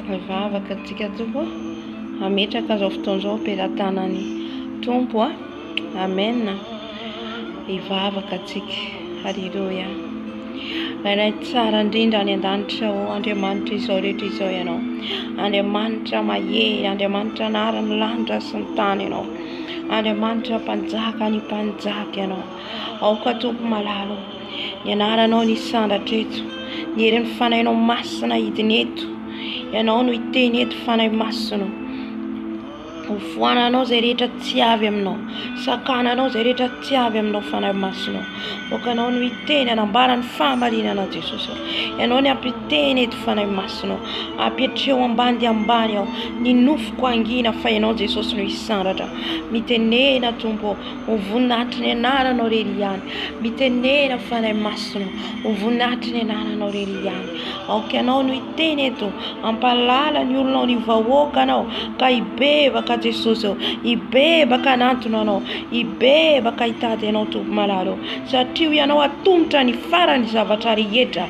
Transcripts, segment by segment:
Mivavaka antsika Tompo hametraka izao fotoana izao am-pelatanan'ny Tompo a. Amen. Hivavaka antsika. Haleloia. Rainay tsara indrindra any an-danitra ô Andriamanitra izao rehetra izao ianao. Andriamanitra mahery, Andriamanitra anaran'ny lanitra sy ny tany ianao. Andriamanitra mpanjaka ny mpanjaka ianao. Aoka Tompo malala ô, ny anaranao ny hisandratra eto, ny herin'ny Fanahinao Masina hidina eto. Ianao no hiteny eto Fanahy Masina ô. Hofoananao izay rehetra tsy avy aminao. Sakananao izay rehetra tsy avy aminao Fanahy Masina ô. Aoka Ianao no hiteny hanambara ny fahamarinana Jesosy ô. Ianao ny hampiteny eto Fanahy Masina ô. Apetreo ambany dia ambany aho. Ny nofoko hangina fa Ianao Jesosy no hisandratra. Mitenena Tompo ô. Ho voninahitry ny anaranao irery ihany. Mitenena Fanahy Masina ô. Ho voninahitry ny anaranao irery ihany. Aoka Ianao no hiteny eto. Hampahalala ny olonao ny vahoakanao ka hibebaka Jesosy ô. Hibebaka hanantona Anao. Hibebaka hitady Anao Tompo malala ô. Satria hoy Ianao atomotra ny farany zavatra rehetra.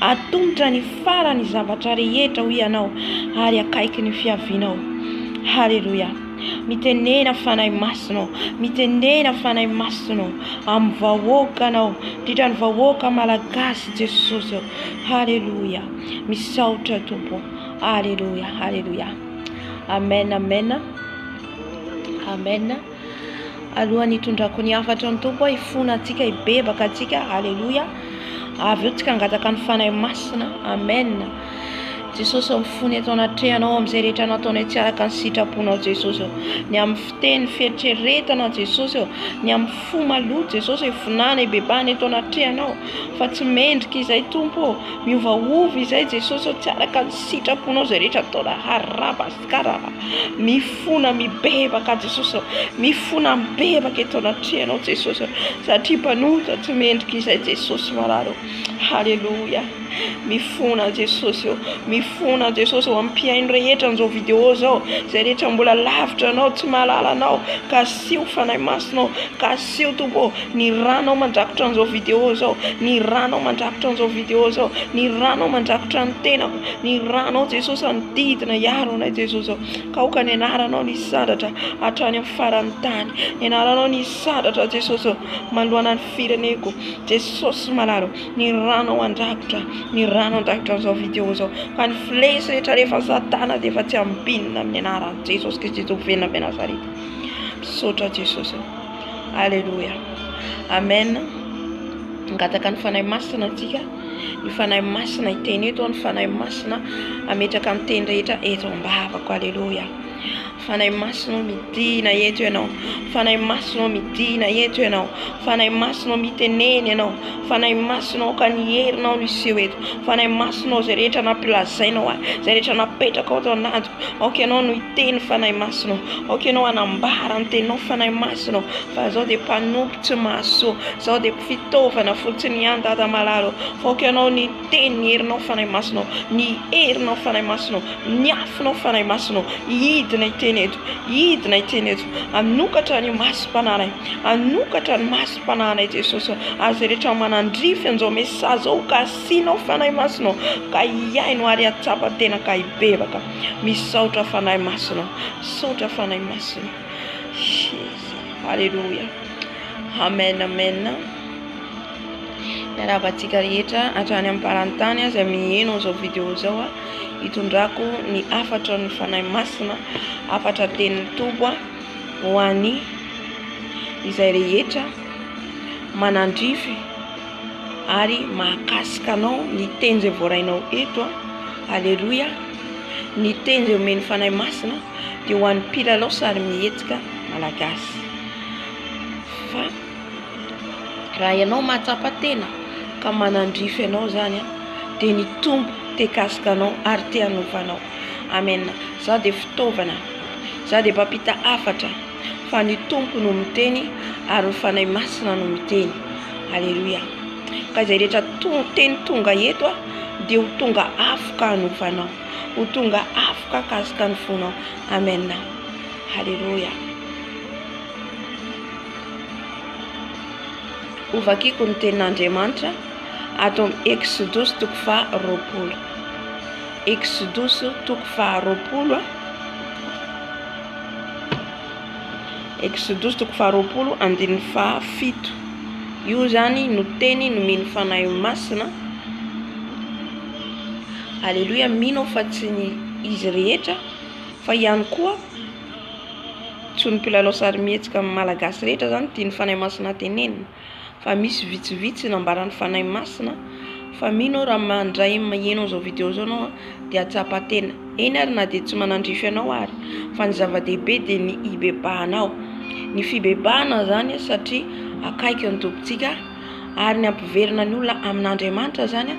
Atomotra ny farany zavatra rehetra hoy Ianao ary akaiky ny fiavianao. Haleloia. Mitenena Fanahy Masina ô, mitenena Fanahy Masina ô, amin'ny vahoakanao, indrindra ny vahoaka malagasy Jesosy ô. Haleloia. Misaotra Tompo ô. Haleloia, haleloia. Amen, amen. Amen. Alohan'ny hitondrako ny hafatra ny Tompo, hifona antsika, hibebaka antsika. Haleloia. Avy eo tsika hangataka ny Fanahy Masina. Amen. Jesosy ô mifona eto anatrehanao amin'izay rehetra nataonay tsy araka ny sitraponao Jesosy ô. Ny amin'ny fiteny, fieritreretana Jesosy ô. Ny amin'ny fo maloto Jesosy ô, ifonana, ibebahana eto anatrehanao fa tsy mendrika izay Tompo ô. Miovaova izay Jesosy ô, tsy araka ny sitraponao izay rehetra ataonay harabaskaraba. Mifona mibebaka Jesosy ô. Mifona mibebaka eto anatrehanao Jesosy ô. Satria mpanota tsy mendrika izay Jesosy malala ô. Haleloia. Mifona Jesosy ô, mifona Jesosy ô, amin'ny mpihaino rehetra an'izao vidéo zao, izay rehetra mbola lavitra anao, tsy mahalala anao, kasiho Fanahy Masina ô, kasiho Tompo ô, ny ranao mandrakotra an'izao vidéo zao, ny ranao mandrakotra an'izao vidéo zao, ny ranao mandrakotra ny tenako, ny ranao Jesosy hanodidina hiaro anay Jesosy ô, ka aoka ny anaranao ny hisandratra hatrany amin'ny faran'ny tany, ny anaranao ny hisandratra Jesosy ô, manoloana ny fireneko, Jesosy malala ô. Ny ranao handrakotra, ny rano handrakotra an'izao vidéo izao. Fa ny flesy rehetra rehefa satana dia efa tsy ambinina amin'ny anaran'i Jesosy Kristy Tompo velona avy Nazareta. Misaotra Jesosy. Alléluia. Amen. Mangataka ny Fanahy Masina antsika. Ny Fanahy Masina hiteny eto, ny Fanahy Masina hametraka ny teny rehetra eto am-bavako. Alléluia. Fanahy Masina ô midina eto Ianao, Fanahy Masina ô midina eto Ianao, Fanahy Masina ô mitenena Ianao, Fanahy Masina aoka ny herinao no hiseho eto, Fanahy Masina ô izay rehetra nampilazainao ahy, izay rehetra napetrakao tao anatiko, aoka Ianao no hiteny Fanahy Masina ô, aoka Ianao hanambara ny teninao Fanahy Masina ô, fa izaho dia mpanompo tsy mahasoa, izaho dia fitaovana fotsiny ihany Dada malala ô, fa aoka Ianao no hiteny ny herinao Fanahy Masina ô, ny herinao Fanahy Masina ô, ny afonao Fanahy Masina ô, hidina hiteny eto, hidina hiteny eto, hanokatra ny masom-panahinay, hanokatra ny masom-panahinay Jesosy ô, ary izay rehetra manandrify an'izao message izao ho kasihinao Fanahy Masina ô, ka hihaino ary hahatsapa tena ka hibebaka. Misaotra Fanahy Masina ô, misaotra Fanahy Masina. Jésus, Alléluia. Amen, amen. Miarahaba antsika rehetra hatrany amin'ny faran'ny tany izay miheno an'izao vidéo izao hitondrako ny hafatra ny Fanahy Masina, hafatra tenin'ny Tompo ho an'ny izay rehetra manandrify ary mahakasika anao ny teny izay voarainao eto. Aleloia. Ny teny izay omen'ny Fanahy Masina dia ho an'ny mpilalao sarimihetsika malagasy. Fa Raha ianao mahatsapa tena ka manandrify anao izany dia ny Tompo te hikasika anao ary te hanova anao. Amen. Za dia fitaovana, za dia mpampita hafatra fa ny Tompo no miteny ary ny Fanahy Masina no miteny. Aleloia. Ka izay rehetra teny tonga eto dia ho tonga afo ka hanova anao, ho tonga afo ka hikasika ny fonao. Amen. Aleloia. Hovakiko ny tenin'Andriamanitra ato amin'ny Eksodosy toko faha 20. Eksodosy toko faharoapolo a. Eksodosy toko faharoapolo andininy fahafito. Io zany no teny nomen'ny Fanahy Masina. Aleloia, mino aho fa tsy ny izy rehetra fa ihany koa tsy ho ny mpilalao sarimihetsika malagasy rehetra zany tian'ny Fanahy Masina tenenina. Fa misy vitsivitsy nambaran'ny Fanahy Masina fa mino aho raha mandray maheno an'izao video izao ianao dia hahatsapa tena. Eny ary na dia tsy manandrify anao ary fa ny zava-dehibe dia ny hibebahanao. Ny fibebahana izany satria akaiky ny Tompontsika ary ny hampiverina ny olona amin'Andriamanitra izany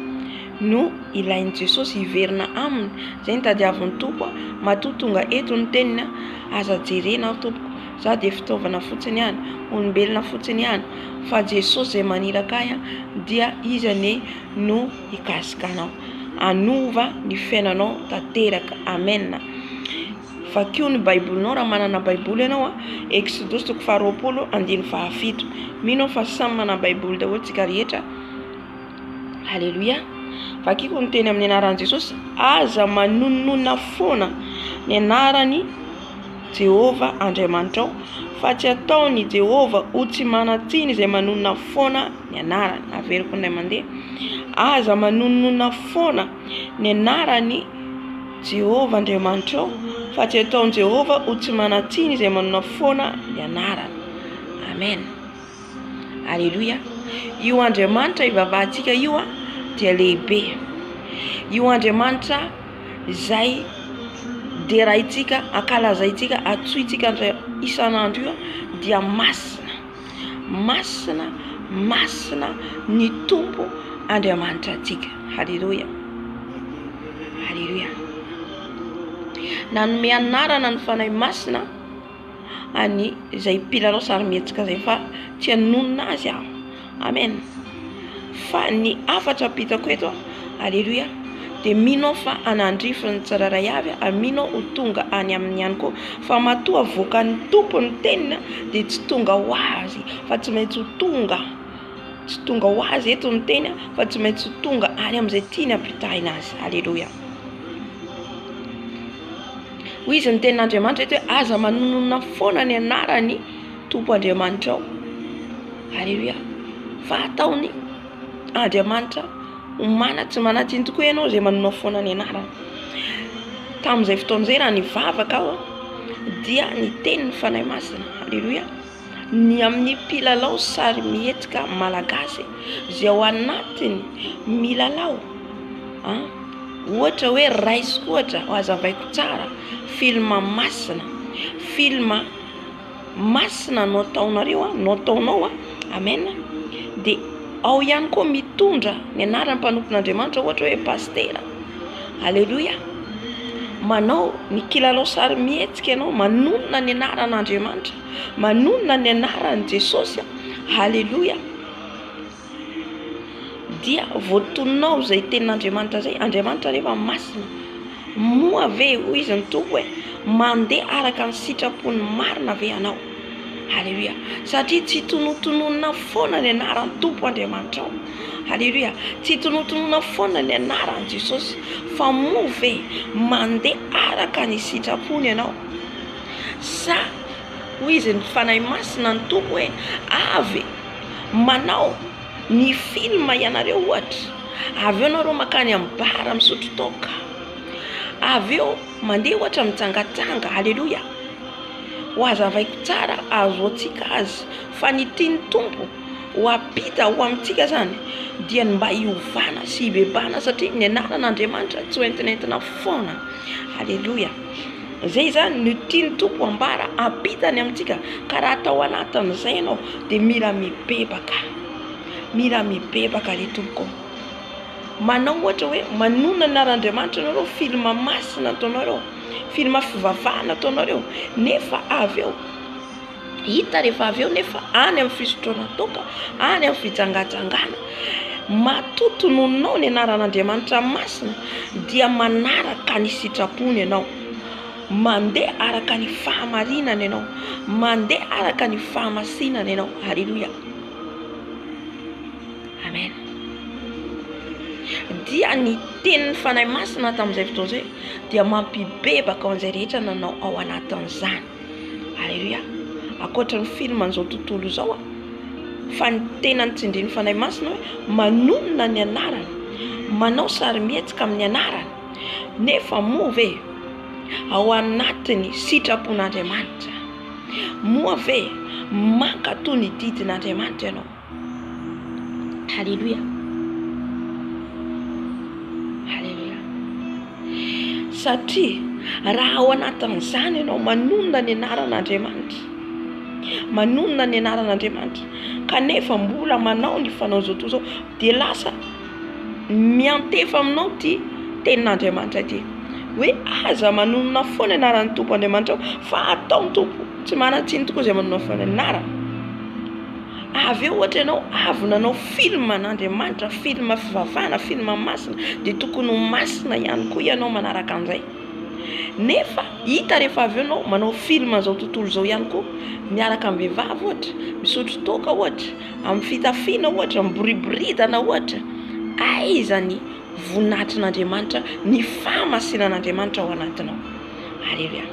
no ilain'i Jesosy hiverina aminy. Izay no tadiavin'ny Tompo. Matoa tonga eto ny teniny, aza jerena aho Tompoko. Za dia fitaovana fotsiny ihany, olombelona fotsiny ihany, fa Jesosy izay maniraka ahy dia Izy anie no hikasika anao, hanova ny fiainanao tanteraka. Amen. Vakio ny baibolinao raha manana baiboly ianao a, Eksodosy toko faharoapolo andininy fahafito. Mino aho fa samy manana baiboly daholo tsika rehetra. Aleloia. Vakiko ny teny amin'ny anaran'i Jesosy, aza manononona foana ny anaran'i Jehovah Andriamanitrao, fa tsy ataon'i Jehovah ho tsy manan-tsiny izay manonona foana ny anarany. Averiko indray mandeha. Aza manonona foana ny anaran'i Jehovah Andriamanitrao, fa tsy ataon'i Jehovah ho tsy manan-tsiny izay manonona foana ny anarany. Amen. Aleloia. Io Andriamanitra ivavahantsika io dia lehibe. Io Andriamanitra izay deraintsika, ankalazaintsika, antsointsika isan'andro io dia masina. Masina, masina ny Tompo Andriamanitra antsika. Aleloia. Aleloia. Nanome anarana ny Fanahy Masina any izay mpilalao sarimihetsika izay fa tsy hanonona azy aho. Amen. Fa ny hafatra ampitako eto, aleloia, dia mino aho fa hanandrify ny tsirairay avy ary mino aho ho tonga any aminy ihany koa. Fa matoa avoakan'ny Tompo ny teniny dia tsy tonga ho azy fa tsy maintsy ho tonga. Tsy tonga ho azy eto ny teny fa tsy maintsy ho tonga any amin'izay tiany hampitahina azy. Aleloia. Hoy izy ny tenin'Andriamanitra eto hoe aza manonona foana ny anaran'ny Tompo Andriamanitrao. Aleloia. Fa ataony Andriamanitra ho mana tsy manan-tsiny tokoa ianao izay manonona foana ny anarany. Tamin'izay fotoana izay raha nivavaka aho dia niteny ny Fanahy Masina. Aleloia. Ny amin'ny mpilalao sarimihetsika malagasy izay ao anatiny milalao an, ohatra hoe raisiko ohatra hazavaiko tsara film masina, film masina no ataonareo an, no ataonao an, amen, dia ao ihany koa mitondra ny anaran'ny mpanompon'Andriamanitra ohatra hoe pasitera, aleloia, manao ny kilalao sarimihetsika ianao, manonona ny anaran'Andriamanitra. Manonona ny anaran'i Jesosy Haleloia dia voatononao izay tenin'Andriamanitra izay. Andriamanitra rehefa masina. Moa ve hoy izy ny Tompo hoe mandeha araka ny sitrapony marina ve ianao? Haleloia. Satria tsy tonotononina foana ny anaran'ny Tompo Andriamanitrao. Haleloia. Tsy tonotononina foana ny anaran'i Jesosy. Fa moa ve mandeha araka ny sitrapony ianao? Sa, hoy izy, ny Fanahy Masina, ny Tompo hoe, avy manao ny film ianareo ohatra, avy eo nareo mankany amin'ny bar misotro toaka, avy eo mandeha ohatra mitsangatsanga, aleloia, ho hazavaiko tsara ahazoantsika azy, fa ny tian'ny Tompo ho ampita ho amintsika zany dia ny mba hiovana sy hibebahana satria ny anaran'Andriamanitra tsy ho entinentina foana, aleloia. Zay zany no tian'ny Tompo ambara ampitany amintsika ka raha tao anatin'izay ianao dia mila mibebaka, mila mibebaka ry tompoko. Manao ohatra hoe manonona ny anaran'Andriamanitra ianareo, film masina ataonareo, film fivavahana ataonareo nefa avy eo hita rehefa avy eo nefa any amin'ny fisotroana toaka, any amin'ny fijangajangana. Matoa tononinao ny anaran'Andriamanitra masina dia manaraka ny sitrapony ianao, mandeha araka ny fahamarinana ianao, mandeha araka ny fahamasinana ianao. Aleloia. Amen. Dia ny tenin'ny Fanahy Masina tamin'izay fotoana izay dia mampibebaka ao an'izay rehetra nanao ao anatin'izany. Aleloia. Ankoatra ny film an'izao tontolo izao, fa ny tena nitsindrin'ny Fanahy Masina hoe manonona ny anarany, manao sarimihetsika amin'ny anarany. Nefa moa ve ao anatin'ny sitrapon'Andriamanitra? Moa ve mankatò ny didin'Andriamanitra ianao? Haleloia. Haleloia. Satria raha ao anatin'izany ianao manonona ny anaran'Andriamanitra, manonona ny anaran'Andriamanitra, kanefa mbola manao ny fanaon'izao tontolo izao, dia lasa miantefa aminao ity tenin'Andriamanitra ity hoe aza manonona foana ny anaran'ny Tompo Andriamanitrao fa ataon'ny Tompo tsy manan-tsiny tokoa izay manonona foana ny anarany. Avy eo ohatra ianao avy nanao film an'Andriamanitra, film fivavahana, film masina, dia tokony ho masina ihany koa ianao manaraka an'izay. Nefa hita rehefa avy eo ianao manao film an'izao tontolo izao ihany koa, miaraka amin'ny vehivavy ohatra, misotro toaka ohatra, amin'ny fitafiana ohatra, miboriboridana ohatra, aiza ny voninahitr'Andriamanitra, ny fahamasinan'Andriamanitra ao anatinao. Aleloia.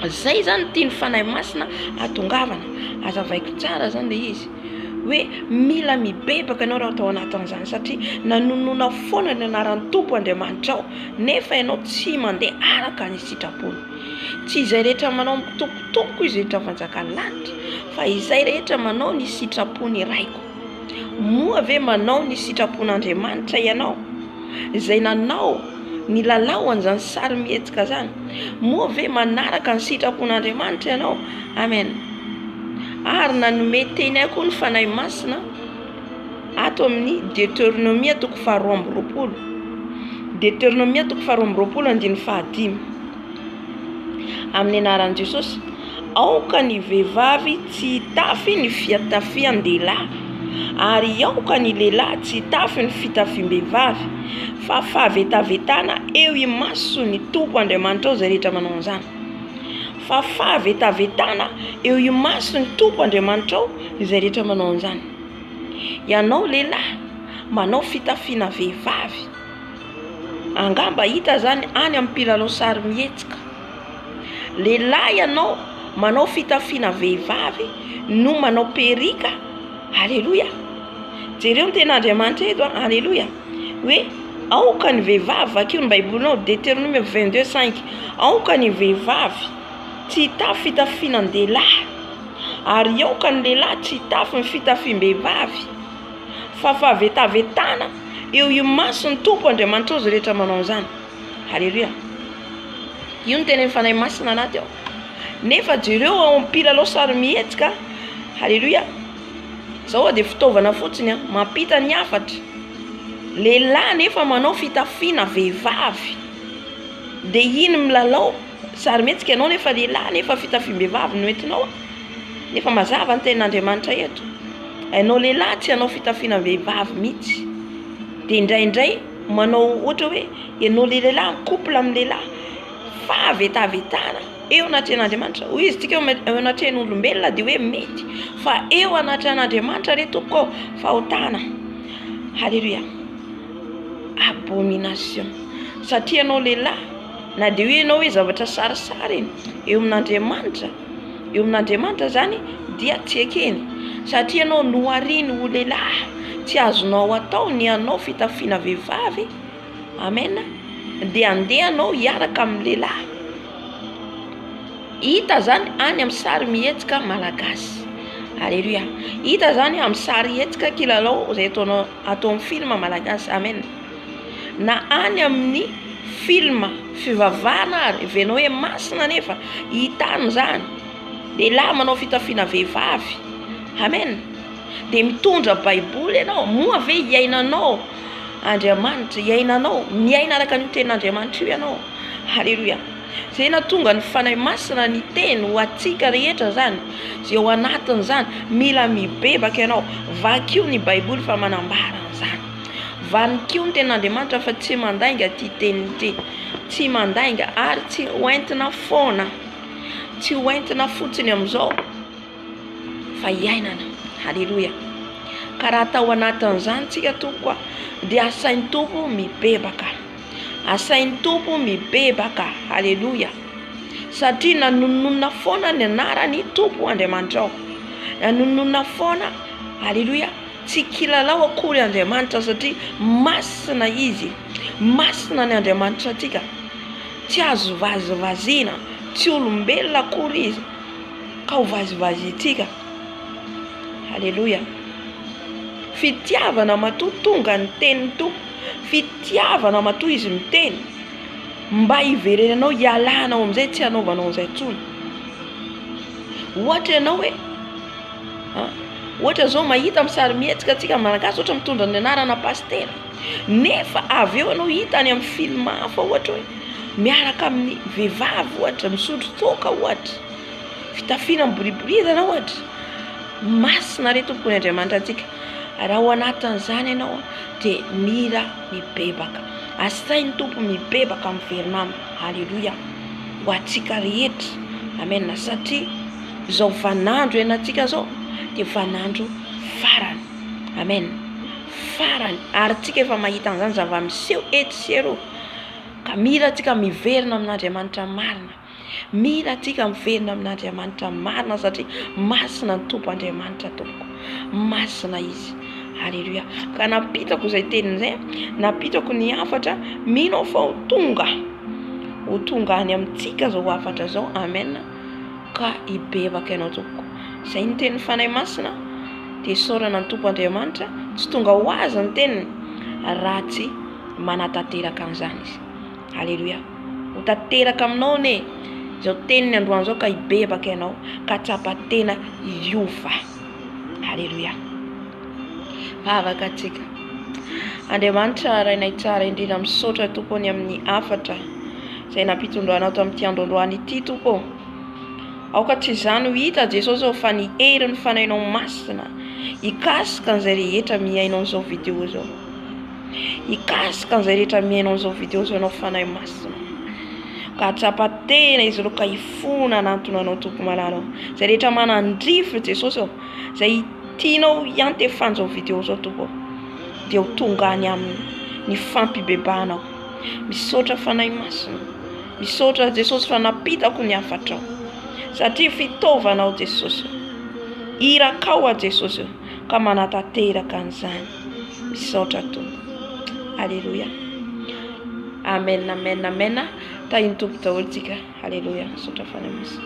Zay zany tian'ny Fanahy Masina atongavana. Azavaiko tsara zany le izy hoe mila mibebaka ianao raha tao anatin'izany satria nanonona foana ny anaran'ny Tompo Andriamanitrao nefa ianao tsy mandeha araka ny sitrapony. Tsy izay rehetra manao amiko Tompo Tompoko izy rehetra fanjakan'ny lanitra fa izay rehetra manao ny sitrapony Raiko. Moa ve manao ny sitrapon'Andriamanitra ianao? Izay nanao ny lalao an'izany sarimihetsika izany. Moa ve manaraka ny sitrapon'Andriamanitra ianao? Amen. Ary nanome teny ahy koa ny Fanahy Masina ato amin'ny Deoteronomia toko faharoa amby roapolo. Deoteronomia toko faharoa amby roapolo andininy fahadimy. Amin'ny anaran'i Jesosy, aoka ny vehivavy tsy hitafy ny fiatafian-dehilahy, ary aoka ny lehilahy tsy hitafy ny fitafiam-behivavy, fa fahavetavetana eo imason'ny Tompo Andriamanitrao izay rehetra manao an'izany. Fa fahavetavetana eo imason'ny Tompo Andriamanitrao izay rehetra manao an'izany. Ianao lehilahy manao fitafiana vehivavy. Angamba hita zany any amin'ny mpilalao sarimihetsika. Lehilahy ianao manao fitafiana vehivavy no manao perika. Aleloia. Jereo ny tenin'Andriamanitra eto an. Aleloia. Hoe aoka ny vehivavy, vakio ny baibolinao, Deuteronome 22 5. Aoka ny vehivavy tsy hitafy fitafianan-dehilahy, ary aoka ny lehilahy tsy hitafy ny fitafiam-behivavy. Fa fahavetavetana eo imason'ny Tompo Andriamanitrao izay rehetra manao an'izany. Haleloia. Io no tenenin'ny Fanahy Masina anaty ao. Nefa jereo ao amin'ny mpilalao sarimihetsika. Haleloia. Izao dia fitaovana fotsiny an, mampita ny hafatra. Lehilahy nefa manao fitafiana vehivavy. Dia iny milalao sarimihetsika ianao nefa lehilahy nefa fitafiam-behivavy no entinao. Nefa mazava ny tenin'Andriamanitra eto. Ianao lehilahy tsy hanao fitafiana vehivavy mihitsy. Dia indraindray manao ohatra hoe ianao le lehilahy mi-couple amin'ny lehilahy. Fahavetavetana eo anatrehan'Andriamanitra. Hoy izy tsika eo anatrehan'olombelona dia hoe mety. Fa eo anatrehan'Andriamanitra re tompoko ô, fahotana. Haleloia. Abomination. Satria ianao lehilahy, na dia hoe ianao hoe zavatra sarisariny eo amin'Andriamanitra, eo amin'Andriamanitra izany dia tsy ekeny satria ianao nohariny ho lehilahy, tsy azonao atao ny hanao fitafiana vehivavy, amen, dia andeha ianao hiaraka amin'ny lehilahy. Hita izany any amin'ny sary mihetsika malagasy, aleloia, hita izany amin'ny sary hetsika kilalao izay ataonao atao amin'ny film malagasy, amen. Na any amin'ny film fivavahana ary heverina hoe masina nefa hita any izany, lehilahy manao fitafiana vehivavy, amen, dia mitondra baiboly ianao, moa ve iainanao Andriamanitra, iainanao, miaina araka an'io tenin'Andriamanitra io ianao, haleloia, izay nahatonga ny Fanahy Masina niteny ho antsika rehetra izany, izay ao anatin'izany, mila mibebaka ianao, vakio ny baiboly fa manambara an'izany. Vanikio ny tenin'Andriamanitra fa tsy mandainga ity teniny ity. Tsy mandainga ary tsy ho entina foana. Tsy ho entina fotsiny amin'izao fa iainana. Haleloia. Ka raha tao anatin'izany tsika tompoko a, dia asain'ny Tompo mibebaka. Asain'ny Tompo mibebaka. Aleloia. Satria nanononona foana ny anaran'ny Tompo Andriamanitrao. Nanononona foana. Aleloia. Tsy kilalao akory Andriamanitra satria masina Izy. Masina ny Andriamanitra antsika. Tsy azo vazivaziana. Tsy olombelona akory Izy ka ho vazivaziantsika. Aleloia. Fitiavana matoa tonga ny tenin'ny Tompo. Fitiavana matoa Izy miteny. Mba hiverenanao hialanao amin'izay tsy hanaovanao an'izay intsony. Ohatra ianao hoe ohatra zao mahita amin'ny sarimihetsika antsika malagasy ohatra mitondra ny anarana pasitera nefa avy eo ianao hita any amin'ny film hafa ohatra hoe miaraka amin'ny vehivavy ohatra misotro toaka ohatra fitafiana miboriborizana ohatra masina re tompoko ny Andriamanitra antsika raha ao anatin'izany ianao dia mila mibebaka asain'ny Tompo mibebaka miverina aminy aleloia ho antsika rehetra amen satria izao vaninandro iainantsika izao dia vaninandro farany amen farany ary tsika efa mahita an'izany zava-miseho etsy sy eroa ka mila antsika miverina amin'Andriamanitra marina mila antsika miverina amin'Andriamanitra marina satria masina ny Tompo Andriamanitra tompoko masina izy aleloia ka nampitako izay teniny izay nampitako ny hafatra mino aho fa ho tonga ho tonga any amintsika izao hafatra izao amen ka hibebaka ianao tompoko. Izay ny tenin'ny Fanahy Masina dia isaorana ny Tompo Andriamanitra, tsy tonga ho azy ny teniny raha tsy manatanteraka an'izany izy. Aleloia. Ho tanteraka aminao anie izao teniny androany izao ka hibebaka ianao ka tsapa tena hiova. Aleloia. Vavaka antsika. Andriamanitra Rainay tsara indrindra misaotra Tompo ny amin'ny hafatra izay nampitondranao tamin'ity andro androany ity Tompo ô. Aoka tsy izany ho hita Jesosy ô fa ny herin'ny Fanahinao Masina hikasika an'izay rehetra mihaino an'izao video izao. Hikasika an'izay rehetra mihaino an'izao video izao ianao Fanahy Masina. Ka hahatsapa tena izy ireo ka hifona hanantona anao Tompo malala ô. Izay rehetra manandrify Jesosy ô, izay tianao hiantefan'izao video izao Tompo ô, dia ho tonga any aminy ny fampibebahanao. Misaotra Fanahy Masina. Misaotra Jesosy fa nampitako ny hafatrao. Satria fitaovanao Jesosy. Irakao aho Jesosy ka manatanteraka an'izany. Misaotra Tompo. Aleloia. Amen, amen, amen. Tahin'ny Tompo daholo tsika. Aleloia. Misaotra Fanahy Masina.